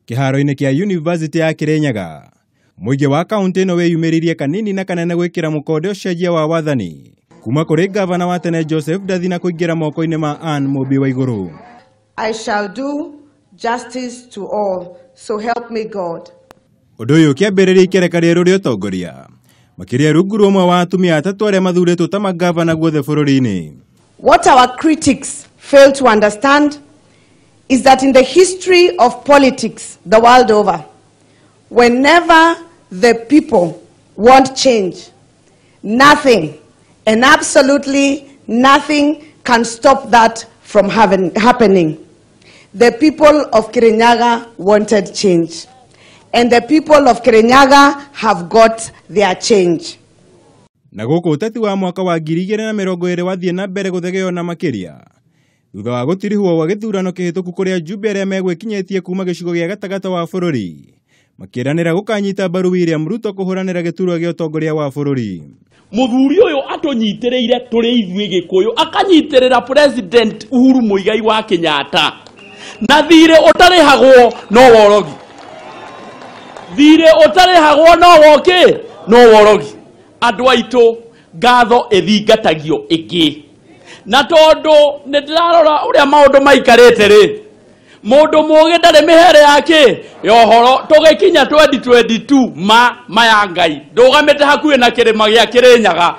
Kĩharo-inĩ kĩa University ya Kirinyaga. Mũingĩ wa kaunti ĩno wĩyumĩririe kanini na kanene gwĩkĩra mũkonde ũcenjia wa wathani kuma kũrĩ gavana wa tene Joseph Ndathi na kũingĩra moko-inĩ ma Anne Mũmbi Waiguru. I shall do justice to all, so help me God. Ũndũ ũyũ ũkĩambĩrĩria ikereka rĩerũ rĩa ũtongoria makĩria rungu rwa ũmwe wa atumia atatũ arĩa mathurĩtwo ta magavana guothe bũrũri-inĩ. What our critics fail to understand is that in the history of politics the world over, whenever the people want change, nothing and absolutely nothing can stop that from happening. The people of Kirinyaga wanted change, and the people of Kirinyaga have got their change. Na gũkũ ũteti wa mwaka wa 2020 wathiĩ na mbere gũthegeo na makĩria thutha wa gũtirihwo gwa gĩthurano kĩhĩtũku kũrĩa ajumbe arĩa megwĩkinyĩtie kuma gĩcigo gĩa gatagatĩ wa bũrũri makĩranĩra gũkanyita mbaru William Ruto kũhũranĩra gĩturwa gĩa ũtongoria wa bũrũri. Mũthuri ũyũ atũnyitĩrĩire tũrĩ ithuĩ Gĩkũyũ, akanyitĩrĩra President Uhuru Muigai wa Kenyatta, na thirĩ ũtarĩhagwo no worogi, thirĩ ũtarĩhagwo no woki no worogi. Andũ aitũ ngatho ĩthingatagio ĩngĩ, na tondũ nĩ ndĩrarora ũrĩa maũndũ maikarĩte rĩ, mũndũ mũũgĩ ndarĩ mĩhere yake ya ũhoro. Tũgĩkinya 2022 ma ya Ngai ndũgamĩte hakuhĩ na kĩrĩma gĩa Kĩrĩnyaga,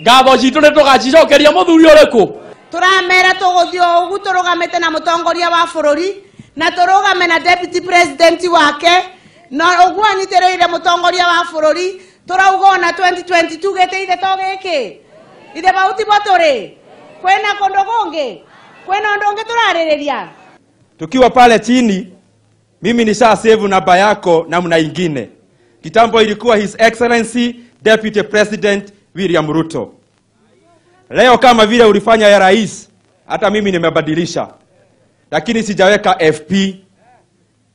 ngatho citũ nĩ tũgacicokeria mũthuri ũrĩkũ. Tũramera tũgũthiĩ o ũguo tũrũgamĩte na mũtongoria wa bũrũri na tũrũgame na deputy president wake, na ũguo anyitĩrĩire mũtongoria wa bũrũri tũrauga ona 2022 gĩtĩire to gĩkĩ ithe bau tipo tũrĩ kwĩna kũndũ kũngĩ, kwĩna ũndũ ũngĩ tũrarĩrĩria. Tukiwa pale chini, mimi nisha save namba yako namna ingine. Kitambo ilikuwa His Excellency Deputy President William Ruto. Leo kama vile ulifanya ya rais, hata mimi nimebadilisha. Lakini sijaweka FP,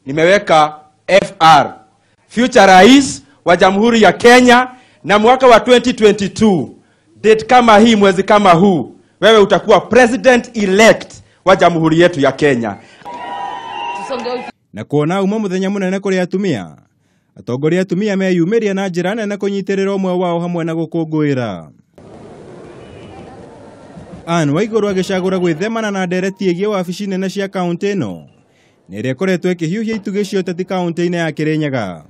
nimeweka FR. Future Rais wa Jamhuri ya Kenya, na mwaka wa 2022, date kama hii, mwezi kama huu, wewe utakuwa President elect wa Jamhuri yetu ya Kenya. Na kuona uma muthenya munene kũrĩ atumia, atongoria atumia meyumĩria na njĩra nene kũnyitĩrĩra ũmwe wao hamwe na gũkũngũĩra. Anne Waiguru agĩcagũra gwĩthemana na ndereti ĩgiĩ wabici nene cia kaũntĩ ĩno na ĩrĩa ĩkoretwo ĩkĩhiũhia itugĩ cia ũteti kaũntĩ-inĩ ya Kĩrĩnyaga.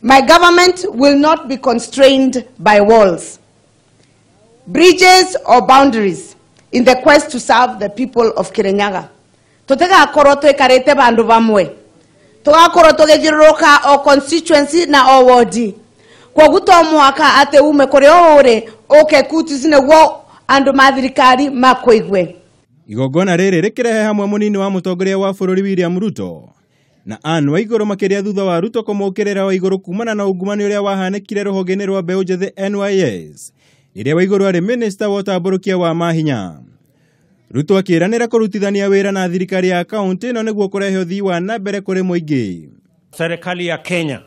My government will not be constrained by walls, bridges or boundaries in the quest to serve the people of Kirinyaga. Tũtigakorwo tũikarĩte vandũ vamwe, tũgakorwo tũgĩthiũrũrũka o constituency na o ward. Kwoguo to mũhaka atĩ ume kũrĩa ũrĩ ũke Kutus nĩguo andũ ma thirikari makũigue. Igongona rĩrĩ rĩkĩrehe hamwe mũnini wa mũtongoria wa bũrũri William Ruto na Anne Waiguru makĩria thutha wa Ruto kũmũkĩrĩra Waiguru kumana na ungumania ũrĩa wahanĩkire rũhonge-inĩ rwa mbeũ njĩthĩ NYS rĩrĩa Waiguru arĩ minista wa ũtambũrũkia wa mahinya. Ruto akĩranĩra kũrutithania wĩra na thirikari ya kaũntĩ ĩno nĩguo kũrehe ũthii wa na mbere kũrĩ mũingĩ. Serikali ya Kenya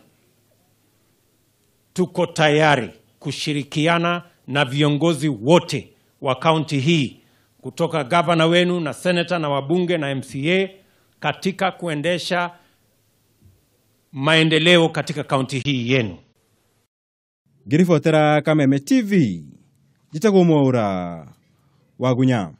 tuko tayari kushirikiana na viongozi wote wa kaunti hii, kutoka gavana wenu na senator na wabunge na MCA, katika kuendesha maendeleo katika kaunti hii yenu. Ngiribotera Kameme TV, njĩtagwo Mwaũra Wagunya.